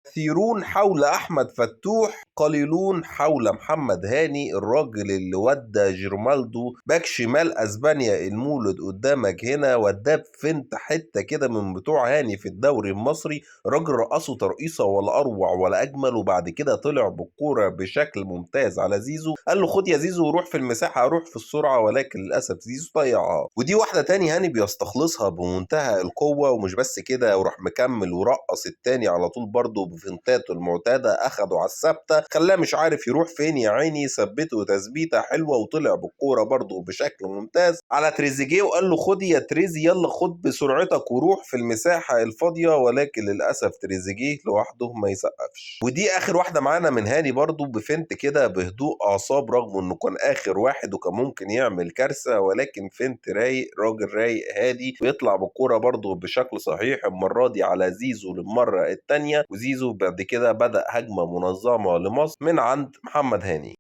كثيرون حول احمد فتوح، قليلون حول محمد هاني، الراجل اللي ودى جيرمالدو باك شمال اسبانيا المولد قدامك هنا، وداه فنت حتة كده من بتوع هاني في الدوري المصري. راجل رقصه ترقيصه ولا اروع ولا اجمل، وبعد كده طلع بالكورة بشكل ممتاز على زيزو، قال له خد يا زيزو وروح في المساحة روح في السرعة، ولكن للاسف زيزو ضيعها. ودي واحدة تاني هاني بيستخلصها بمنتهى القوة. ومش بس كده، وراح مكمل ورقص التاني على طول برضه بفنتاته المعتادة، اخده على الثابتة، خلاه مش عارف يروح فين يا عيني، ثبته تثبيته حلوة وطلع بالكورة برضه بشكل ممتاز على تريزيجيه وقال له خد يا تريزي، يلا خد بسرعتك وروح في المساحة الفاضيه، ولكن للاسف تريزيجيه لوحده ما يسقفش. ودي اخر واحدة معانا من هاني برضه بفنت كده بهدوء اعصاب، رغم انه كان اخر واحد وكان ممكن يعمل كارثة، ولكن فنت رايق، راجل رايق هادي، ويطلع بالكورة برضه بشكل صحيح المرة دي على زيزو للمرة الثانية. وزيزو بعد كده بدأ هجمة منظمة لمصر من عند محمد هاني.